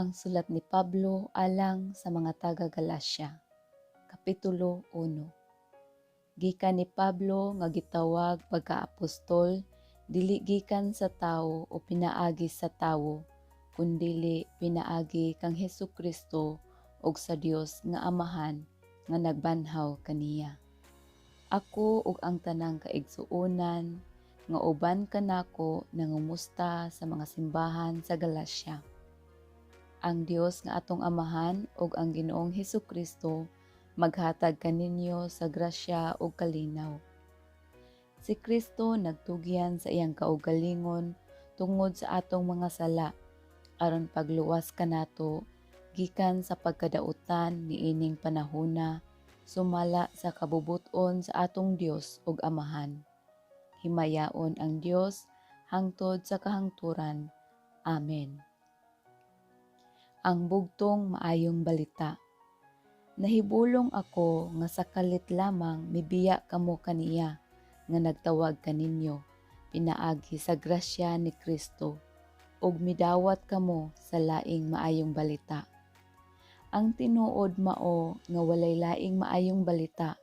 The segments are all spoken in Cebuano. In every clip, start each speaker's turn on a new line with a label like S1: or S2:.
S1: Ang sulat ni Pablo alang sa mga taga-Galacia. Kapitulo 1. Gikan ni Pablo nga gitawag pagka-apostol, dili gikan sa tawo o pinaagi sa tawo, kundili pinaagi kang Hesukristo ug sa Dios nga Amahan nga nagbanhaw kaniya. Ako ug ang tanang kaigsuonan nga uban kanako nangumusta sa mga simbahan sa Galacia. Ang Dios nga atong Amahan ug ang Ginoong Hesukristo maghatag kaninyo sa grasya ug kalinaw. Si Kristo nagtugyan sa iyang kaugalingon tungod sa atong mga sala aron pagluwas kanato gikan sa pagkadautan niining panahona, sumala sa kabubut-on sa atong Dios ug Amahan. Himayaon ang Dios hangtod sa kahangturan. Amen. Ang bugtong maayong balita. Nahibulong ako nga sa kalit lamang mibiya kamo kaniya nga nagtawag kaninyo pinaagi sa grasya ni Kristo ug midawat kamo sa laing maayong balita. Ang tinuod mao nga walay laing maayong balita,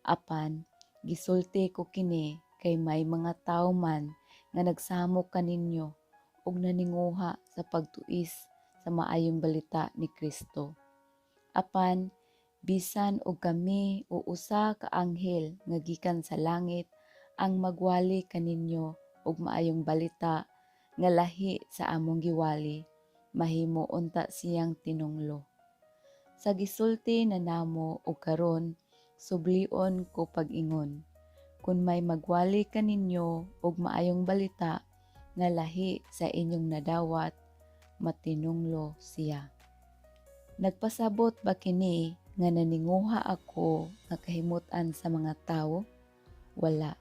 S1: apan gisulti ko kini kay may mga tawo man nga nagsamok kaninyo ug naninguha sa pagtuis sa maayong balita ni Kristo. Apan bisan og kami o usa ka anghel nga gikan sa langit ang magwali kaninyo og maayong balita nga lahi sa among giwali, mahimo unta siyang tinunglo. Sa gisulti na namo ug karon sublion ko pag-ingon, kun may magwali kaninyo og maayong balita nga lahi sa inyong nadawat, matinunglo siya. Nagpasabot ba kini nga naninguha ako nga kahimut-an sa mga tawo? Wala.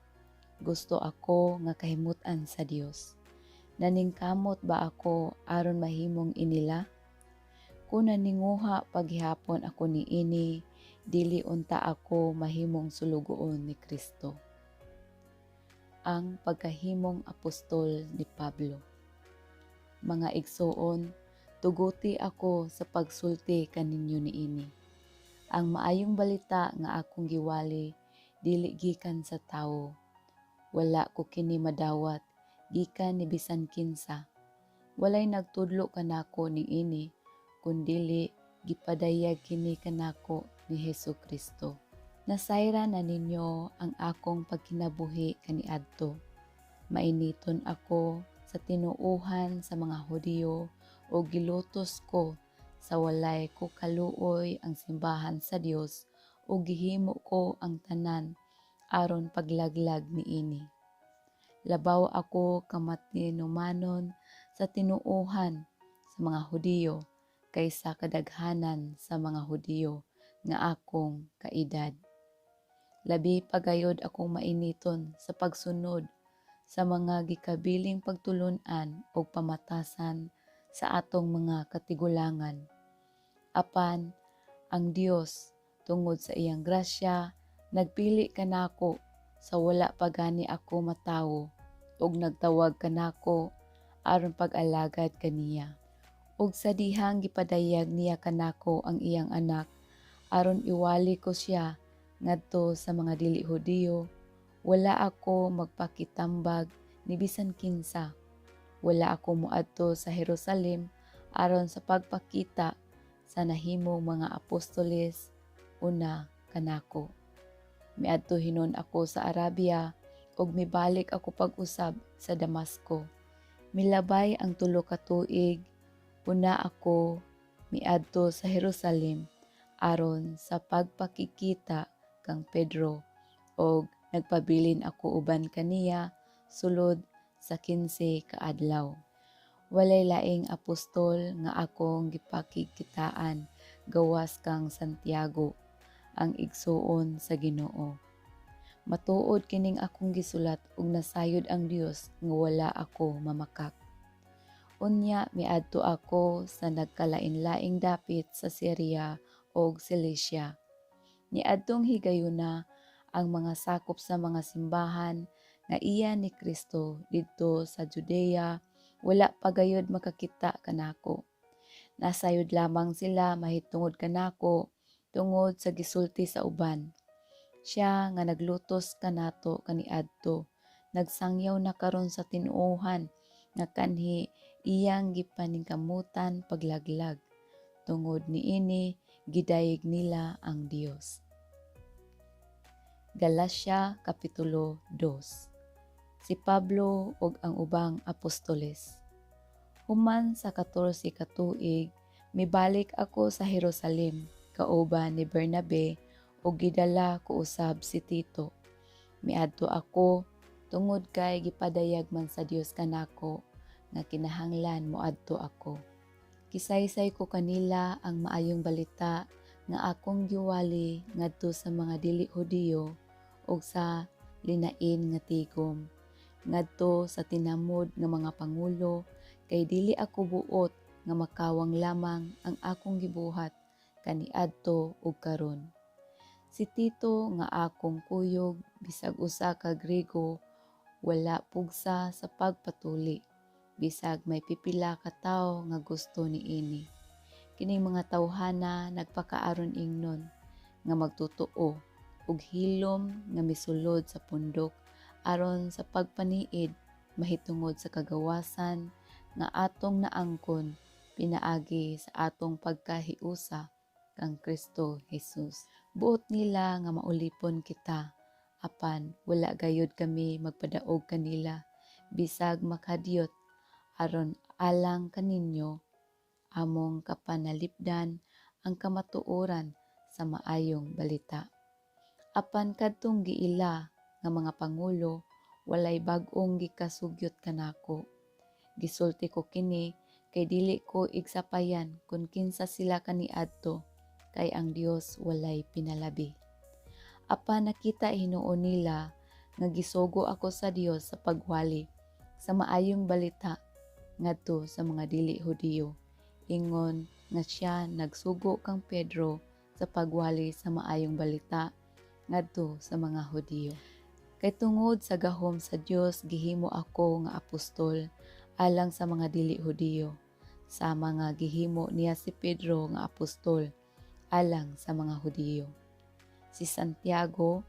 S1: Gusto ako nga kahimut-an sa Dios. Naningkamot ba ako aron mahimong inila? Kung naninguha paghihapon ako niini, dili unta ako mahimong sulugoon ni Kristo. Ang pagkahimong apostol ni Pablo. Mga igsuon, tuguti ako sa pagsulti kaninyo niini. Ang maayong balita nga akong giwali dili gikan sa tawo. Wala ko kini madawat gikan ni bisan kinsa. Walay nagtudlo kanako niini, kundili gipadayag kini kanako ni Hesus Kristo. Nasayran na ninyo ang akong pagkinabuhi kaniadto. Mainiton ako sa tinuohan sa mga Hudiyo o gilutos ko sa walay ko kaluoy ang simbahan sa Dios o gihimo ko ang tanan aron paglaglag niini. Labaw ako kamatinumanon sa tinuohan sa mga Hudiyo kaysa kadaghanan sa mga Hudiyo nga akong kaedad. Labi pagayod akong mainiton sa pagsunod sa mga gikabiling pagtulun-an ug pamatasan sa atong mga katigulangan. Apan ang Dios, tungod sa iyang grasya, nagpili kanako sa wala pa gani ako matawo ug nagtawag kanako aron pag-alagad kaniya. Ug sa dihang gipadayag niya kanako ang iyang Anak aron iwali ko siya ngadto sa mga dili Hudiyo, wala ako magpakitambag ni bisan kinsa. Wala ako moadto sa Jerusalem aron sa pagpakita sa nahimong mga apostoles una kanako. Miadto hinon ako sa Arabia ug mibalik ako pag-usab sa Damasco. Milabay ang 3 ka tuig, una ako miadto sa Jerusalem aron sa pagpakikita kang Pedro og nagpabilin ako uban kaniya sulod sa 15 ka adlaw. Walay laing apostol nga akong gipakigkitaan gawas kang Santiago, ang igsuon sa Ginoo. Matuod kining akong gisulat ug nasayod ang Dios nga wala ako mamakak. Unya miadto ako sa nagkalain-laing dapit sa Syria ug Cilicia. Niadtong higayuna, ang mga sakop sa mga simbahan nga iya ni Kristo didto sa Judea wala pa gayud makakita kanako. Nasayod lamang sila mahitungod kanako tungod sa gisulti sa uban. Siya nga naglutos kanato kaniadto, nagsangyaw na karon sa tinuohan nga kanhi iyang gipaningkamutan paglaglag. Tungod niini gidayeg nila ang Dios. Galacia Kapitulo 2. Si Pablo ug ang ubang apostoles. Human sa 14 ka tuig, mibalik ako sa Jerusalem kauban ni Bernabe ug gidala ko usab si Tito. Miadto ako tungod kay gipadayag man sa Dios kanako nga kinahanglan moadto ako. Gisaysay ko kanila ang maayong balita nga akong giwali ngadto sa mga dili Hudiyo ug sa linain nga tigom ngadto sa tinamod nga mga pangulo, kay dili ako buot nga makawang lamang ang akong gibuhat kaniadto ug karon. Si Tito nga akong kuyog, bisag usa ka Grego, wala pugsa sa pagpatuli, bisag may pipila ka tawo nga gusto niini. Kining mga tawhana nagpakaaron ingnon nga magtotoo ug hilom nga misulod sa pundok aron sa pagpaniid mahitungod sa kagawasan nga atong naangkon pinaagi sa atong pagkahiusa kang Kristo Jesus. Buot nila nga maulipon kita, apan wala gayud kami magpadaog kanila bisag makadyot, aron alang kaninyo among kapanalipdan ang kamatuoran sa maayong balita. Apan kadtong giila nga mga pangulo, walay bag-ong gikasugyot kanako. Gisulti ko kini kay dili ko igsapayan kung kinsa sila kaniadto, kay ang Dios walay pinalabi. Apan nakita hinuon nila nga gisugo ako sa Dios sa pagwali sa maayong balita ngadto sa mga dili Hudiyo, ingon nga siya nagsugo kang Pedro sa pagwali sa maayong balita ngadto sa mga Hudiyo. Kay tungod sa gahom sa Dios gihimo ako nga apostol alang sa mga dili Hudiyo, sama nga gihimo niya si Pedro nga apostol alang sa mga Hudiyo. Si Santiago,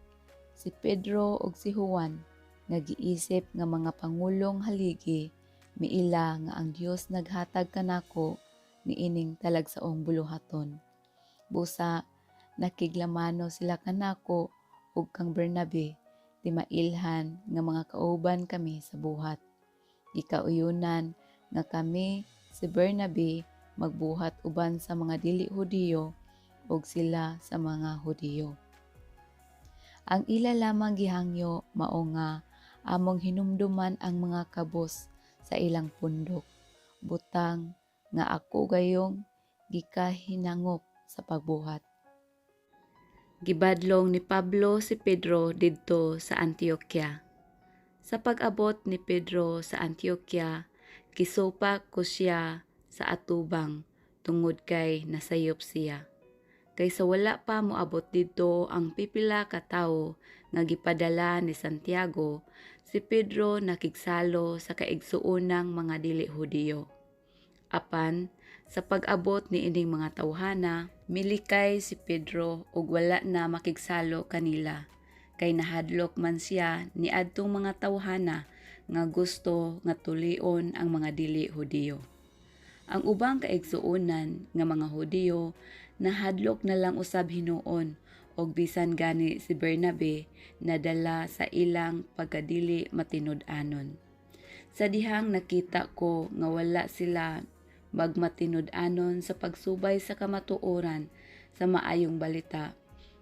S1: si Pedro ug si Juan nga giisip nga mga pangulong haligi, miila nga ang Dios naghatag kanako niining talagsaong buluhaton. Busa nakiglamano sila kanako ug kang Bernabe, ti mailhan nga mga kauban kami sa buhat. Gikauyunan nga kami si Bernabe magbuhat uban sa mga dili Hudiyo ug sila sa mga Hudiyo. Ang ila lamang gihangyo mao nga among hinumduman ang mga kabos sa ilang pundok, butang nga ako gayong gikahinangop sa pagbuhat. Gibadlong ni Pablo si Pedro didto sa Antioquia. Sa pag-abot ni Pedro sa Antioquia, gisupak ko siya sa atubang tungod kay nasayop siya. Kay sa wala pa moabot didto ang pipila ka tawo nga gipadala ni Santiago, si Pedro nakigsalo sa kaigsuonang mga dili Hudiyo. Apan sa pag-abot niining mga tawhana, milikay si Pedro ug wala na makigsalo kanila, kay nahadlok man siya niadtong mga tawhana nga gusto nga tulion ang mga dili Hudiyo. Ang ubang kaigsuonan nga mga Hudiyo nahadlok na lang usab hinuon, og bisan gani si Bernabe nadala sa ilang pagkadili matinud-anon. Sa dihang nakita ko nga wala sila magmatinud-anon sa pagsubay sa kamatuoran sa maayong balita,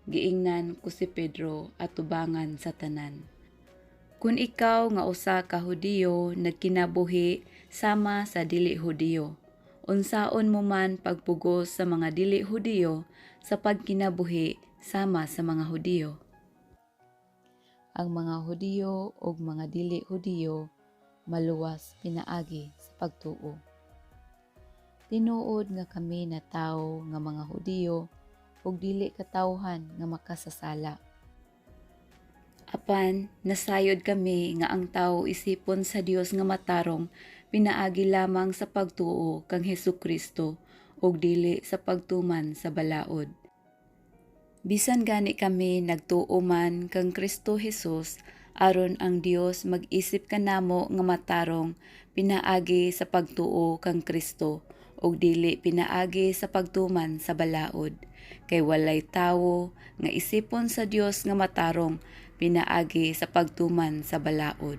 S1: giingnan ko si Pedro atubangan sa tanan. Kun ikaw nga usa ka Hudiyo nagkinabuhi sama sa dili Hudiyo, unsaon mo man pagpugos sa mga dili Hudiyo sa pagkinabuhi sama sa mga Hudiyo? Ang mga Hudiyo ug mga dili Hudiyo maluwas pinaagi sa pagtuo. Tinuod nga kami natawo nga mga Hudiyo ug dili katawhan nga makasasala. Apan nasayod kami nga ang tawo isipon sa Dios nga matarong pinaagi lamang sa pagtuo kang Hesukristo ug dili sa pagtuman sa balaod. Bisan gani kami nagtuo man kang Kristo Jesus aron ang Dios mag-isip kanamo nga matarong pinaagi sa pagtuo kang Kristo ug dili pinaagi sa pagtuman sa balaod, kay walay tawo nga isipon sa Dios nga matarong pinaagi sa pagtuman sa balaod.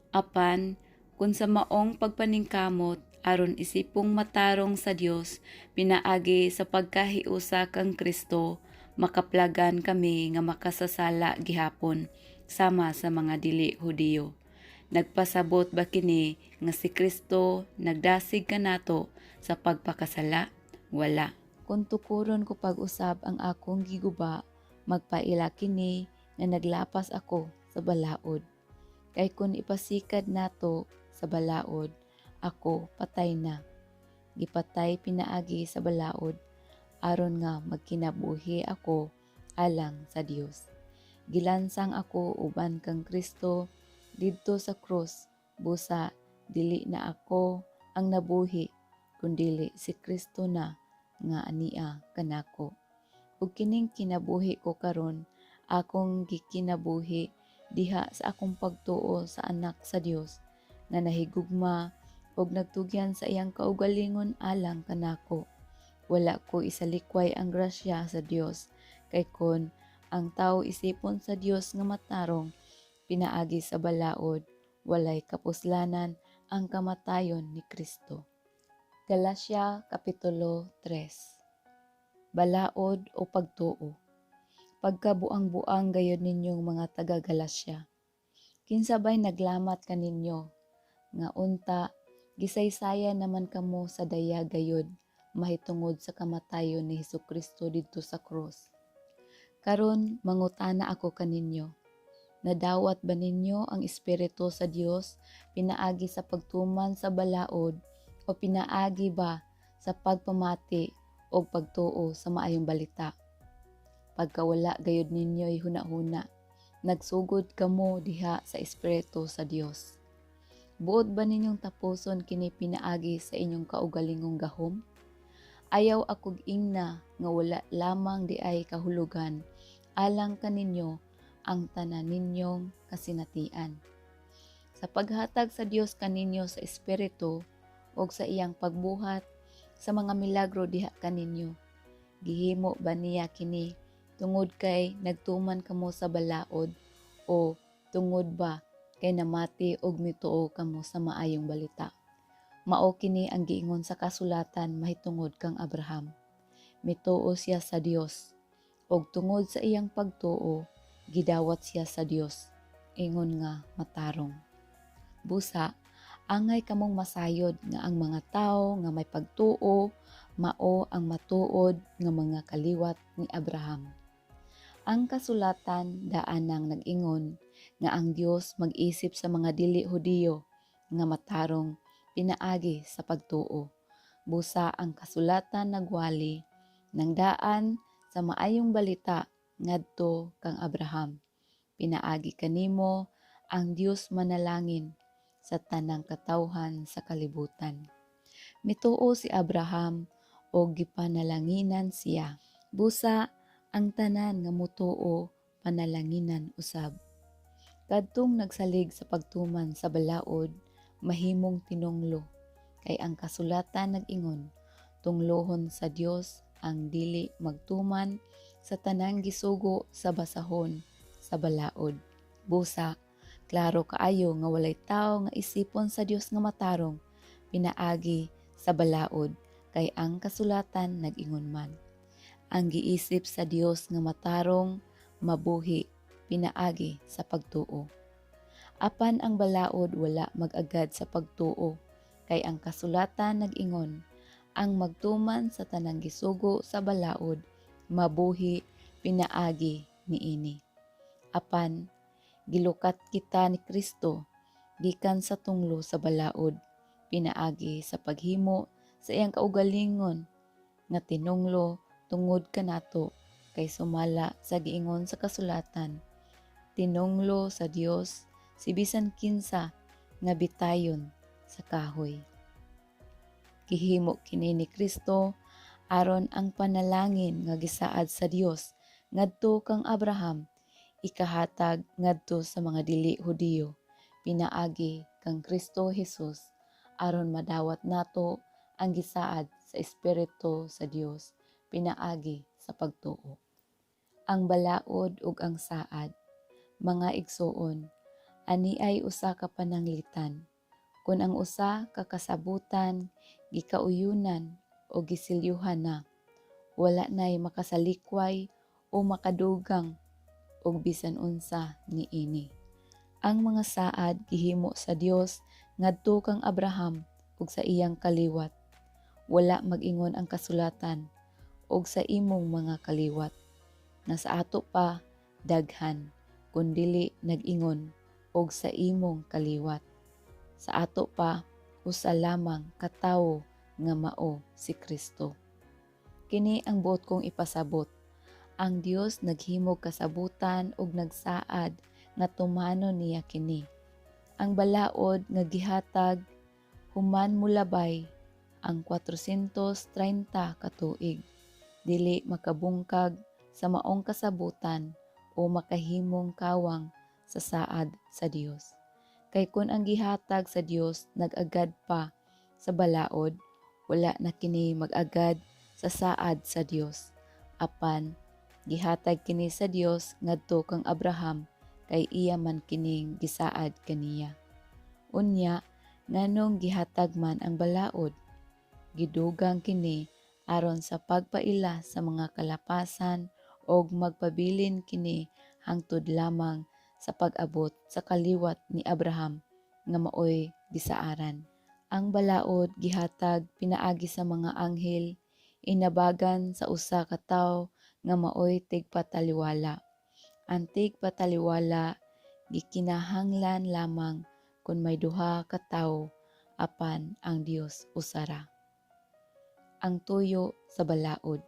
S1: Apan kun sa maong pagpaningkamot aron isipong matarong sa Dios pinaagi sa pagkahiusa kang Kristo, makaplagan kami nga makasasala gihapon sama sa mga dili Hudiyo. Nagpasabot ba kini nga si Kristo nagdasig kanato sa pagpakasala? Wala. Kung tukuron ko pag-usab ang akong giguba, magpaila kini nga naglapas ako sa balaod. Kay kung ipasikad nato sa balaod, ako patay na. Gipatay pinaagi sa balaod, aron nga magkinabuhi ako alang sa Dios. Gilansang ako uban kang Kristo didto sa krus, busa dili na ako ang nabuhi, kundili si Kristo na nga ania kanako. Ug kining kinabuhi ko karon, akong gikinabuhi diha sa akong pagtuo sa Anak sa Dios nga nahigugma ug nagtugyan sa iyang kaugalingon alang kanako. Wala ko isalikway ang grasya sa Dios, kay kon ang tawo isipon sa Dios nga matarong pinaagi sa balaod, walay kapuslanan ang kamatayon ni Kristo. Galacia Kapitulo 3. Balaod o pagtuo. Pagkabuang-buang gayod ninyong mga taga-Galacia. Kinsa bay naglamat kaninyo nga unta gisaysayan naman kamo sa daya gayod mahitungod sa kamatayon ni Hesukristo didto sa krus? Karon mangutana ako kaninyo. Nadawat ba ninyo ang Espiritu sa Dios pinaagi sa pagtuman sa balaod o pinaagi ba sa pagpamati o pagtuo sa maayong balita? Pagkawala gayud ninyo'y hunahuna, nagsugod kamo diha sa Espiritu sa Dios. Buot ba ninyong tapuson kini pinaagi sa inyong kaugalingong gahom? Ayaw akog ingna nga wala lamang diay kahulugan alang kaninyo ang tanan ninyong kasinatian. Sa paghatag sa Dios kaninyo sa Espiritu ug sa iyang pagbuhat sa mga milagro diha kaninyo, gihimo ba niya kini tungod kay nagtuman kamo sa balaod o tungod ba kay namati og mituo kamo sa maayong balita? Mao kini ang giingon sa kasulatan mahitungod kang Abraham: "Mituo siya sa Dios, ug tungod sa iyang pagtuo gidawat siya sa Dios ingon nga matarong." Busa, angay kamong masayod nga ang mga tawo nga may pagtuo mao ang matuod nga mga kaliwat ni Abraham. Ang kasulatan daan nang nag-ingon nga ang Dios mag-isip sa mga dili Hudiyo nga matarong pinaagi sa pagtuo. Busa ang kasulatan nagwali nang daan sa maayong balita ngadto kang Abraham: "Pinaagi kanimo ang Dios manalangin sa tanang katawhan sa kalibutan." Mituo si Abraham og gipanalanginan siya. Busa ang tanan nga mutuo panalanginan usab. Kadtong nagsalig sa pagtuman sa balaod mahimong tinunglo, kay ang kasulatan nag-ingon, "Tunglohon sa Dios ang dili magtuman sa tanang gisugo sa basahon sa balaod." Busa, klaro kaayo nga walay tawo nga isipon sa Dios nga matarong pinaagi sa balaod, kay ang kasulatan nag-ingon man, "Ang giisip sa Dios nga matarong mabuhi pinaagi sa pagtuo." Apan ang balaod wala mag-agad sa pagtuo, kay ang kasulatan nag-ingon, "Ang magtuman sa tanang gisugo sa balaod mabuhi pinaagi niini." Apan gilukat kita ni Kristo gikan sa tunglo sa balaod pinaagi sa paghimo sa iyang kaugalingon nga tinunglo tungod kanato, kay sumala sa giingon sa kasulatan, "Tinunglo sa Dios si bisan kinsa nga bitayon sa kahoy." Gihimo kini ni Kristo aron ang panalangin nga gisaad sa Dios ngadto kang Abraham ikahatag ngadto sa mga dili Hudiyo pinaagi kang Kristo Jesus, aron madawat nato ang gisaad sa Espiritu sa Dios pinaagi sa pagtuo. Ang balaod ug ang saad. Mga igsuon, ani ay usa ka pananglitan. Kun ang usa ka kasabutan gikauyunan o gisilyuhan na, wala nay makasalikway o makadugang og bisan unsa niini. Ang mga saad gihimo sa Dios ngadto kang Abraham ug sa iyang kaliwat. Wala mag-ingon ang kasulatan, "og sa imong mga kaliwat," nga sa ato pa daghan, kundili nag-ingon, "og sa imong kaliwat." Sa ato pa usa lamang ka tawo nga mao si Kristo. Kini ang buot kong ipasabot. Ang Dios naghimog kasabutan ug nagsaad nga tumanon niya kini. Ang balaod nga gihatag human molabay ang 430 ka tuig, dili makabungkag sa maong kasabutan o makahimong kawang sa saad sa Dios. Kay kun ang gihatag sa Dios nag-agad pa sa balaod, wala na kini mag-agad sa saad sa Dios. Apan gihatag kini sa Dios ngadto kang Abraham kay iya man kining gisaad kaniya. Unya, nganong gihatag man ang balaod? Gidugang kini aron sa pagpaila sa mga kalapasan og magpabilin kini hangtod lamang sa pag-abot sa kaliwat ni Abraham nga maoy gisaaran. Ang balaod gihatag pinaagi sa mga anghel, inabagan sa usa ka tawo nga maoy tigpataliwala. Ang tigpataliwala gikinahanglan lamang kon may duha ka tawo, apan ang Dios usa ra. Ang tuyo sa balaod.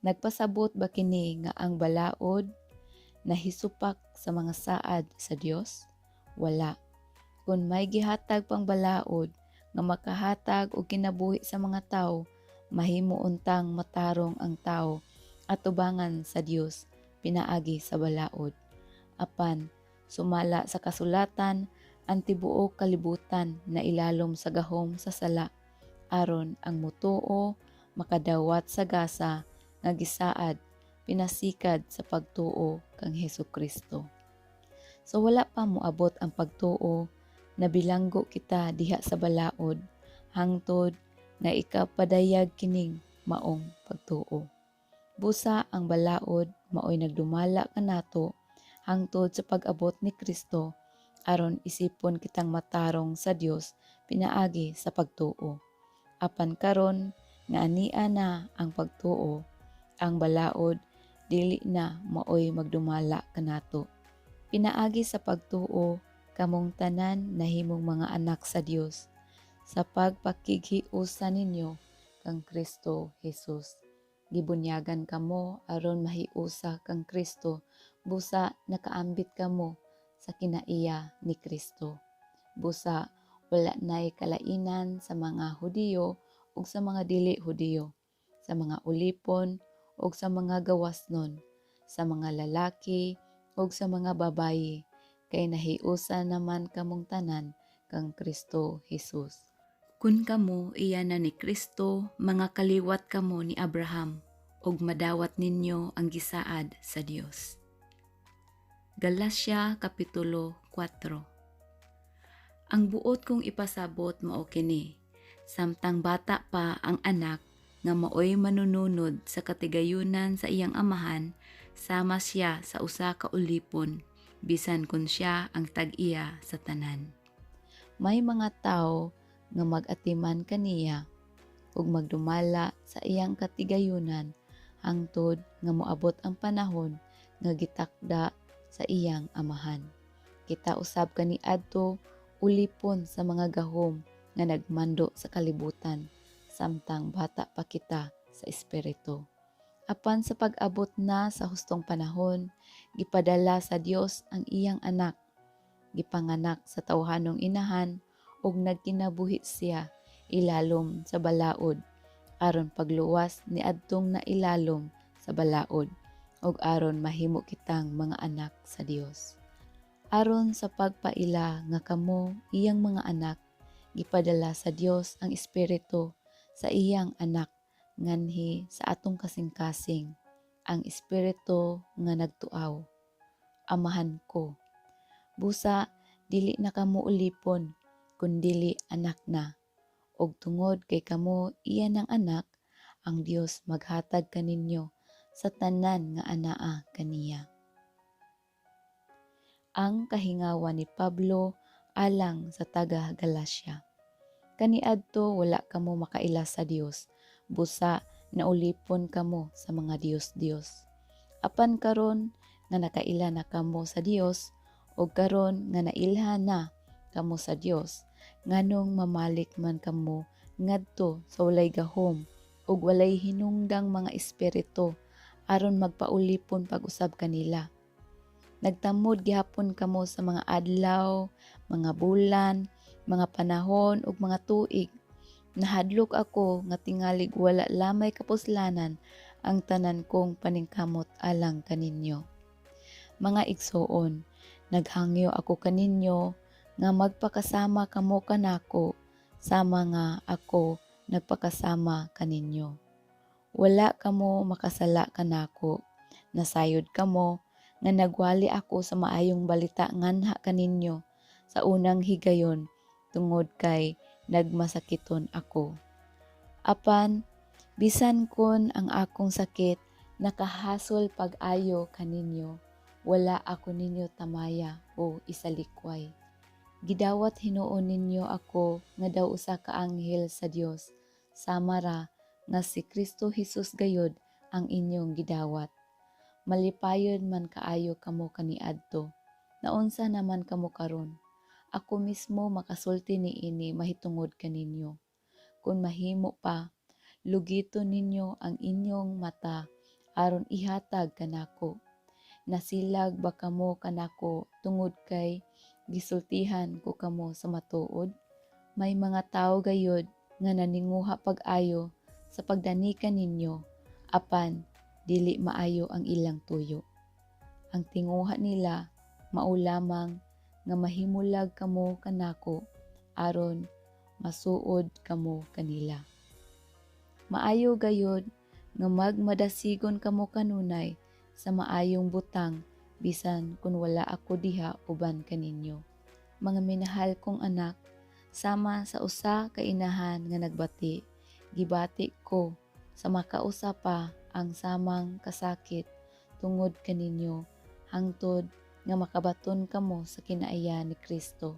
S1: Nagpasabot ba kini nga ang balaod nahisupak sa mga saad sa Dios? Wala. Kung may gihatag pang balaod nga makahatag og kinabuhi sa mga tawo, mahimo untang matarong ang tawo atubangan sa Dios pinaagi sa balaod. Apan sumala sa kasulatan, ang tibuok kalibutan na ilalom sa gahom sa sala, aron ang mutuo makadawat sa gasa nga gisaad pinasikad sa pagtuo kang Hesus Kristo. So wala pa moabot ang pagtuo, nabilanggo kita diha sa balaod hangtod nga ikapadayag kining maong pagtuo. Busa ang balaod maoy nagdumala kanato hangtod sa pag-abot ni Kristo, aron isipon kitang matarong sa Dios pinaagi sa pagtuo. Apan karon nga ania na ang pagtuo, ang balaod dili na maoy magdumala kanato. Pinaagi sa pagtuo, kamong tanan nahimong mga anak sa Dios sa pagpakighiusa ninyo kang Kristo Jesus. Gibunyagan kamo aron mahiusa kang Kristo, busa nakaambit kamo sa kinaiya ni Kristo. Busa wala nay kalainan sa mga Hudiyo ug sa mga dili Hudiyo, sa mga ulipon ug sa mga gawasnon, sa mga lalaki ug sa mga babayi, kay nahiusa naman kamong tanan kang Kristo Jesus. Kun kamo iya na ni Kristo, mga kaliwat kamo ni Abraham, ug madawat ninyo ang gisaad sa Dios. Galacia Kapitulo 4. Ang buot kong ipasabot mao kini: samtang bata pa ang anak nga maoy manununod sa katigayunan sa iyang amahan, sama siya sa usa ka ulipon, bisan kun siya ang tag-iya sa tanan. May mga tawo nga mag-atiman kaniya ug magdumala sa iyang katigayunan hangtod nga moabot ang panahon nga gitakda sa iyang amahan. Kita usab kaniadto ulipon sa mga gahom nga nagmando sa kalibutan samtang bata pa kita sa espiritu. Apan sa pag-abot na sa hustong panahon, gipadala sa Dios ang iyang anak. Gipanganak sa tawhanong inahan ug nagkinabuhi siya ilalom sa balaod aron pagluwas niadtong nailalom sa balaod ug aron mahimo kitang mga anak sa Dios. Aron sa pagpaila nga kamo iyang mga anak, gipadala sa Dios ang Espiritu sa iyang Anak nganhi sa atong kasing-kasing, ang Espiritu nga nagtuaw, "Amahan ko." Busa dili na kamo ulipon, kundili anak na. Ug tungod kay kamo iya ng anak, ang Dios maghatag kaninyo sa tanan nga anaa kaniya. Ang kahingawa ni Pablo alang sa taga Galacia. Kaniadto wala kamo makaila sa Dios, busa naulipon kamo sa mga dios-dios. Apan karon nga nakaila na kamo sa Dios ug karon nga nailhan na kamo sa Dios, nganong mamalik man kamo ngadto sa walay gahom ug walay hinungdang mga espiritu aron magpaulipon pag-usab kanila? Nagtamod gihapon kamo sa mga adlaw, mga bulan, mga panahon ug mga tuig. Nahadlok ako nga tingalig wala lamay kapuslanan ang tanan kong paningkamot alang kaninyo. Mga igsoon, naghangyo ako kaninyo nga magpakasama kamo kanako sama nga ako nagpakasama kaninyo. Wala kamo makasala kanako. Nasayod kamo nga nagwali ako sa maayong balita nganha kaninyo sa unang higayon tungod kay nagmasakiton ako. Apan bisan kon ang akong sakit nakahasol pag-ayo kaninyo, wala ako ninyo tamaya o isalikway. Gidawat hinuon ninyo ako nga daw usa ka anghel sa Dios, sama ra nga si Kristo Jesus gayud ang inyong gidawat. Malipayon man kaayo kamo kaniadto. Naunsa naman kamo karon? Ako mismo makasulti niini mahitungod kaninyo. Kung mahimo pa, lugiton ninyo ang inyong mata aron ihatag kanako. Nasilag ba kamo kanako tungod kay gisultihan ko kamo sa matuod? May mga tawo gayud nga naninguha pag-ayo sa pagdanikan ninyo, apan dili maayo ang ilang tuyo. Ang tinguha nila mao lamang nga mahimulag kamo kanako aron masuod kamo kanila. Maayo gayud nga magmadasigon kamo kanunay sa maayong butang bisan kun wala ako diha uban kaninyo. Mga minahal kong anak, sama sa usa ka inahan nga nagbati, gibati ko sa makausa pa ang samang kasakit tungod kaninyo hangtod nga makabaton kamo sa kinaiya ni Kristo.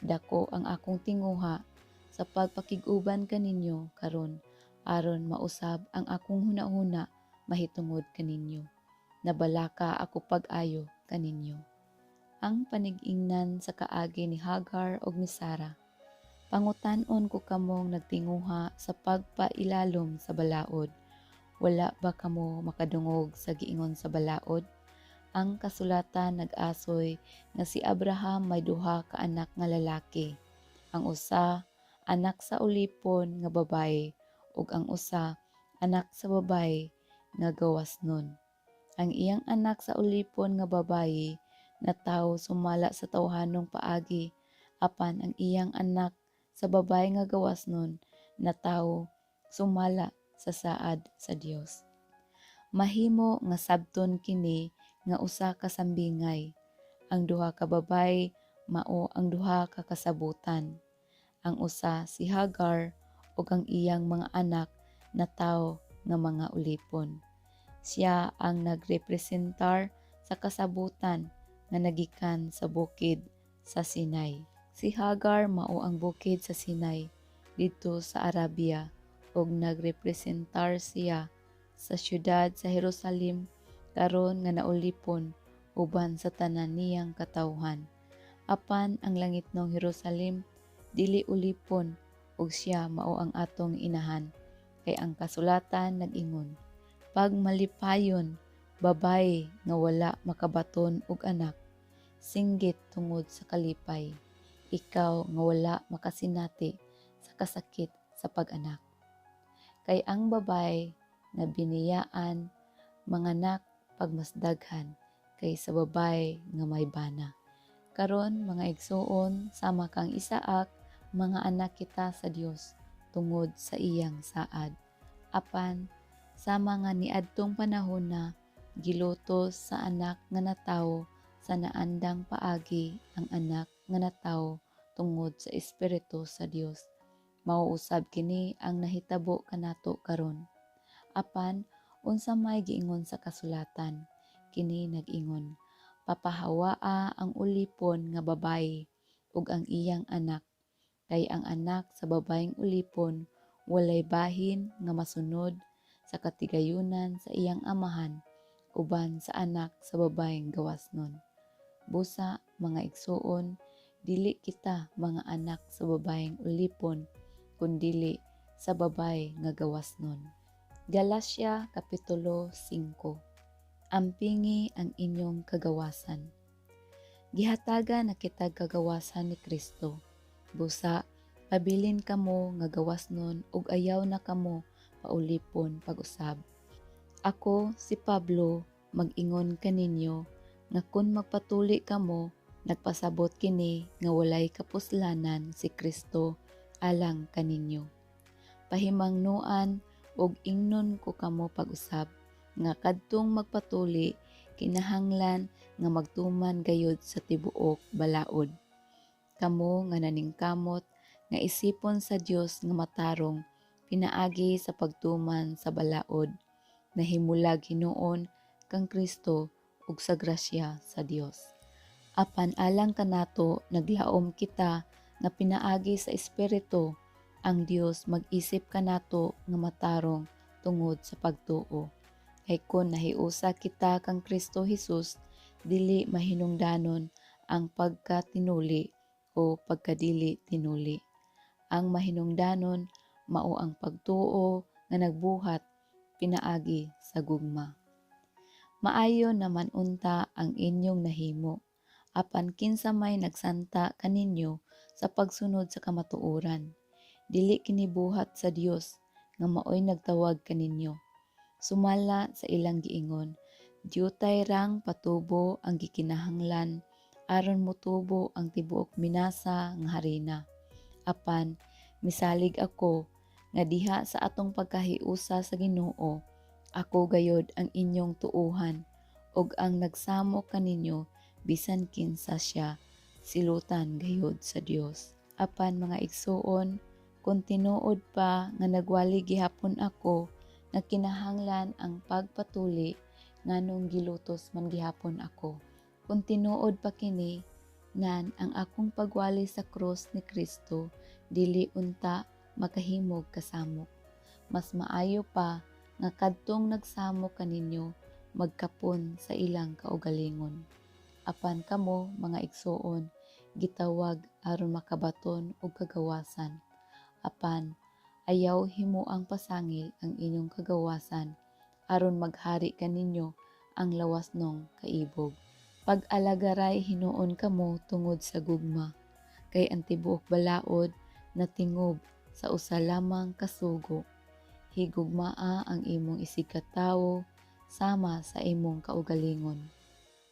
S1: Dako ang akong tinguha sa pagpakig-uban kaninyo karon aron mausab ang akong hunahuna mahitungod kaninyo. Nabalaka ako pag-ayo kaninyo. Ang panig-ingnan sa kaagi ni Hagar ug ni Sara. Pangutan-on ko kamong nagtinguha sa pagpailalom sa balaod. Wala ba kamo makadungog sa giingon sa balaod? Ang kasulatan nag-asoy nga si Abraham may duha ka anak nga lalaki. Ang usa anak sa ulipon nga babaye ug ang usa anak sa babaye nga gawasnon. Ang iyang anak sa ulipon nga babaye natawo sumala sa tawhanong paagi, apan ang iyang anak sa babaye nga gawasnon natawo sumala sa saad sa Dios. Mahimo nga sabton kini nga usa ka sambingay. Ang duha ka babaye mao ang duha ka kasabutan. Ang usa si Hagar ug ang iyang mga anak natawo nga mga ulipon. Siya ang nagrepresentar sa kasabutan nga nagikan sa bukid sa Sinai. Si Hagar mao ang bukid sa Sinai didto sa Arabia ug nagrepresentar siya sa syudad sa Jerusalem karon nga naulipon uban sa tanan niyang katawhan. Apan ang langitnong Jerusalem dili ulipon ug siya mao ang atong inahan, kay ang kasulatan nag-ingon, "Pagmalipayon, babaye nga wala makabaton og anak, singgit tungod sa kalipay, ikaw nga wala makasinati sa kasakit sa pag-anak. Kay ang babaye nga biniyaan manganak pagmasdaghan kaysa babaye nga may bana. Karon, mga igsuon, sama kang Isaac, mga anak kita sa Dios tungod sa iyang saad. Apan sama nga niadtong panahon na gilutos sa anak nga natawo sa naandang paagi ang anak nga natawo tungod sa Espiritu sa Dios, mao usab kini ang nahitabo kanato karon. Apan unsa may giingon sa kasulatan? Kini nag-ingon, "Papahawaa ang ulipon nga babayi ug ang iyang anak, kay ang anak sa babayeng ulipon walay bahin nga masunod sa katigayunan sa iyang amahan uban sa anak sa babayeng gawasnon." Busa, mga igsuon, dili kita mga anak sa babayeng ulipon, kundili sa babaye nga gawasnon. Galacia Kapitulo 5. Ampingi ang inyong kagawasan. Gihatagan na kitag kagawasan ni Kristo. Busa, pabilin kamo nga gawasnon ug ayaw na kamo paulipon pag-usab. Ako, si Pablo, mag-ingon kaninyo nga kun magpatuli kamo, nagpasabot kini nga walay kapuslanan si Kristo alang kaninyo. Pahimangnoan ug ingnon ko kamo pag-usab nga kadtong magpatuli kinahanglan nga magtuman gayud sa tibuok balaod. Kamo nga naningkamot nga isipon sa Dios nga matarong pinaagi sa pagtuman sa balaod, nahimulag hinuon kang Kristo ug sa grasya sa Dios. Apan alang kanato, naglaom kita nga pinaagi sa Espiritu ang Dios mag-isip kanato nga matarong tungod sa pagtuo. Kay kon nahiusa kita kang Kristo Hesus, dili mahinungdanon ang pagkatinuli o pagkadili tinuli. Ang mahinungdanon mao ang pagtuo nga nagbuhat pinaagi sa gugma. Maayo naman unta ang inyong nahimo, apan kinsa may nagsanta kaninyo sa pagsunod sa kamatuoran? Dili kini buhat sa Dios nga maoy nagtawag kaninyo. Sumala sa ilang giingon, diutay rang patubo ang gikinahanglan aron motubo ang tibuok minasa nga harina. Apan misalig ako nga diha sa atong pagkahiusa sa Ginoo, ako gayod ang inyong tuohan, ug ang nagsamok kaninyo, bisan kinsa siya, silutan gayod sa Dios. Apan, mga igsuon, kun tinuod pa nga nagwali gihapon ako nga kinahanglan ang pagpatuli, nganong gilutos man gihapon ako? Kung tinuod pa kini, nan ang akong pagwali sa krus ni Kristo dili unta makahimog kasamok. Mas maayo pa nga kadtong nagsamok kaninyo magkapon sa ilang kaugalingon. Apan kamo, mga igsuon, gitawag aron makabaton og kagawasan. Apan ayaw himuang pasangil ang inyong kagawasan aron maghari kaninyo ang lawasnong kaibog. Pag-alagaray hinuon kamo tungod sa gugma, kay ang tibuok balaod natingob sa usa lamang ka sugo: "Higugmaa ang imong isigkatawo sama sa imong kaugalingon."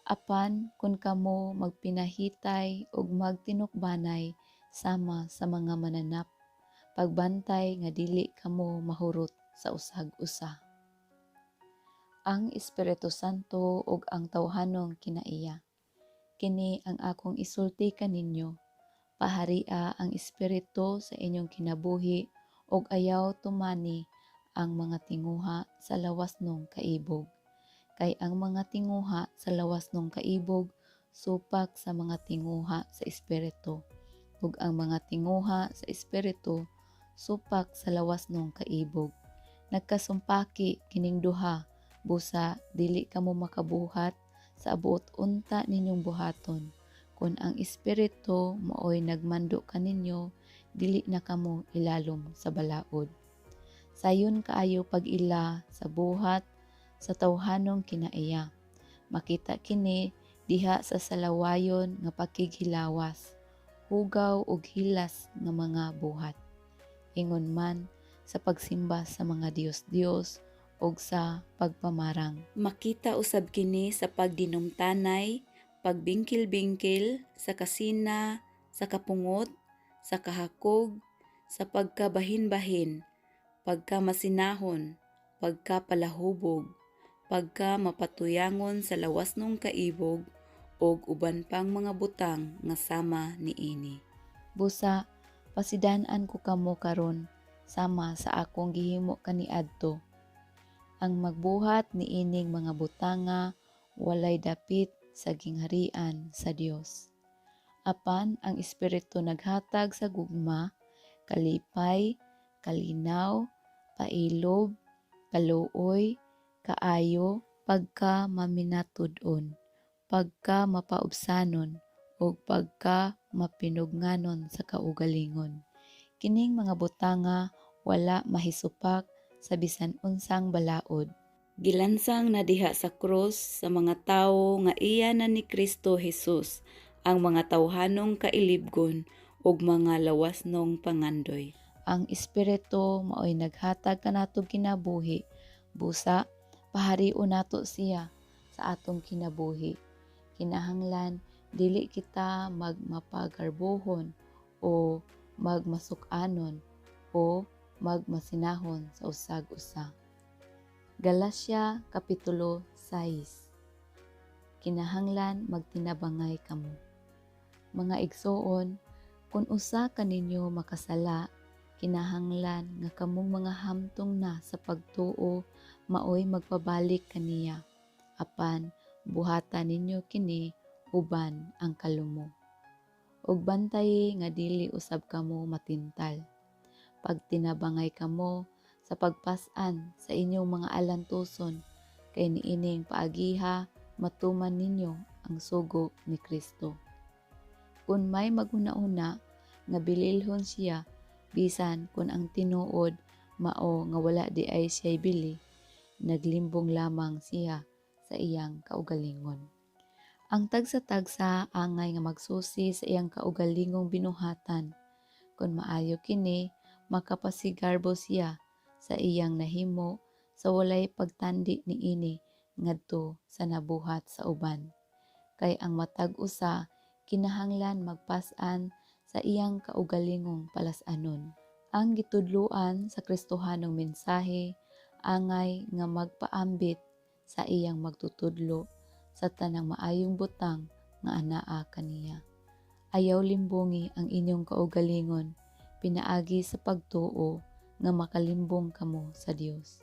S1: Apan kun kamo magpinahitay ug magtinukbanay sama sa mga mananap, pagbantay nga dili kamo mahurot sa usag usa. Ang Espiritu Santo ug ang tawhanong kinaiya. Kini ang akong isulti kaninyo: Paharia ang Espiritu sa inyong kinabuhi ug ayaw tumani ang mga tinguha sa lawasnong kaibog. Kay ang mga tinguha sa lawasnong kaibog supak sa mga tinguha sa Espiritu, ug ang mga tinguha sa Espiritu supak sa lawasnong kaibog. Nagkasumpaki kining duha, busa dili kamo makabuhat sa buot unta ninyong buhaton. Kun ang Espiritu maoy nagmando kaninyo, dili na kamo ilalom sa balaod. Sayon kaayo pag-ila sa buhat sa tawhanong kinaiya. Makita kini diha sa salawayon nga pakighilawas, hugaw ug hilas nga mga buhat. Ingon man sa pagsimba sa mga dios-dios ug sa pagpamarang.
S2: Makita usab kini sa pagdinumtanay, pagbingkil-bingkil, sa kasina, sa kapungot, sa kahakog, sa pagkabahin-bahin, pagkamasinahon, pagkapalahubog, pagkamapatuyangon sa lawasnong kaibog, ug uban pang mga butang nga sama niini.
S1: Busa, pasidan-an ko kamo karon sama sa akong gihimo kaniadto. Ang magbuhat niining mga butanga walay dapit sa gingharian sa Dios. Apan ang Espiritu naghatag sa gugma, kalipay, kalinaw, pailob, kaluoy, kaayo, pagka maminatud-on, pagka mapaubsanon, ug pagka mapinugnanon sa kaugalingon. Kining mga butanga wala mahisupak sa bisan unsang balaod.
S2: Gilansang na diha sa krus sa mga tawo nga iya na ni Kristo Jesus ang mga tawhanong kailibgon ug mga lawasnong pangandoy.
S1: Ang Espiritu maoy naghatag kanatong kinabuhi, busa paharion nato siya sa atong kinabuhi. Kinahanglan dili kita magmapagarbohon o magmasuk-anon o magmasinahon sa usag usa. Galacia Kapitulo 6. Kinahanglan magtinabangay kamo. Mga igsoon, kung usa kaninyo makasala, kinahanglan nga kamong mga hamtong na sa pagtuo maoy magpabalik kaniya. Apan buhata ninyo kini uban ang kalumo. Ug bantayi nga dili usab kamo matintal. Pagtinabangay kamo sa pagpas-an sa inyong mga alantuson, kay niining paagiha matuman ninyo ang sugo ni Kristo. Kung may maghuna-huna nga bililhon siya, bisan kung ang tinuod mao nga wala diay siya'y bili, naglimbong lamang siya sa iyang kaugalingon. Ang tagsa-tagsa angay nga magsusi sa iyang kaugalingong binuhatan. Kung maayo kini, makapasigarbo siya sa iyang nahimo sa walay pagtandi niini ngadto sa nabuhat sa uban. Kay ang matag usa kinahanglan magpas-an sa iyang kaugalingong palas-anon. Ang gitudloan sa Kristohanong mensahe angay nga magpaambit sa iyang magtutudlo sa tanang maayong butang nga anaa kaniya. Ayaw limbongi ang inyong kaugalingon pinaagi sa pagtuo nga makalimbong kamo sa Dios.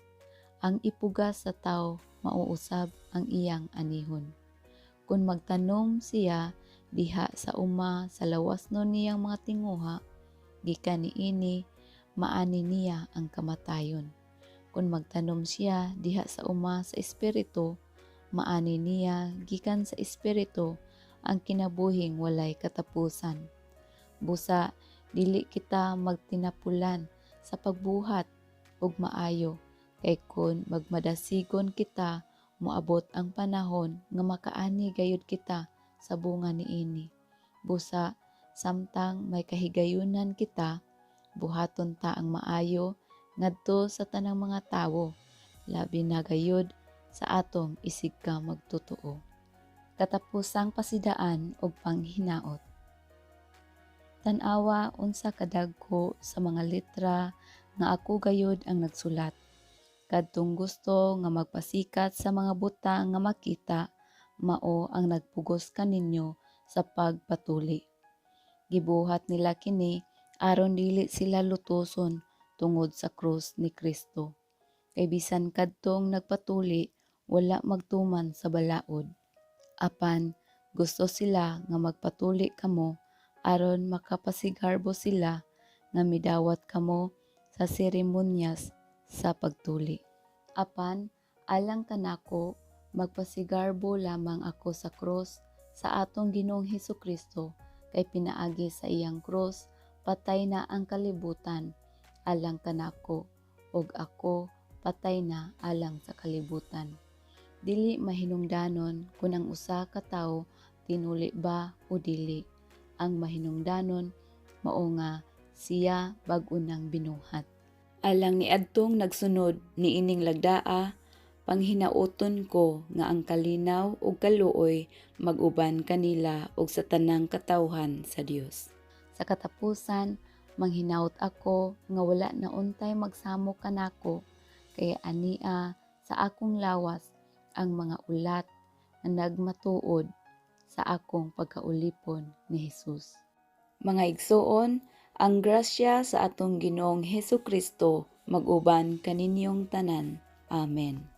S1: Ang ipugas sa tao mauusab ang iyang anihon. Kung magtanom siya diha sa uma sa lawas no niyang mga tinguha, gikan niini maani niya ang kamatayon. Kung magtanom siya diha sa uma sa espiritu, maani niya gikan sa espiritu ang kinabuhing walay katapusan. Busa dili kita magtinapulan sa pagbuhat og maayo, kay kon magmadasigon kita, moabot ang panahon nga makaani gayud kita sa bunga niini. Busa samtang may kahigayunan kita, buhaton ta ang maayo ngadto sa tanang mga tawo, labi na gayud sa atong isig ka magtotoo. Katapusang pasidaan og panghinaot. Tan-awa unsa kadagko sa mga letra nga ako gayud ang nagsulat. Kadtong gusto nga magpasikat sa mga butang nga makita, mao ang nagpugos kaninyo sa pagpatuli. Gibuhat nila kini aron dili sila lutoson tungod sa krus ni Kristo. Kay bisan kadtong nagpatuli wala magtuman sa balaod. Apan gusto sila nga magpatuli kamo aron makapasigarbo sila nga midawat kamo sa seremonyas sa pagtuli. Apan alang kanako, magpasigarbo lamang ako sa krus sa atong Ginoong Hesukristo, kay pinaagi sa iyang krus patay na ang kalibutan alang kanako, ug ako patay na alang sa kalibutan. Dili mahinungdanon kung ang usa ka tawo tinuli ba o dili. Ang mahinungdanon mao nga Siya bag-o nang binuhat.
S2: Alang niadtong nagsunod niining lagdaa, panghinauton ko nga ang kalinaw ug kaluoy mag-uban kanila ug sa tanang katawhan sa Dios.
S1: Sa katapusan, manghinaot ako nga wala na untay magsamok kanako, kay ania sa akong lawas ang mga ulat na nagmatuod sa akong pagkaulipon ni Jesus.
S2: Mga igsuon, ang grasya sa atong Ginoong Hesus Kristo mag-uban kaninyong tanan. Amen.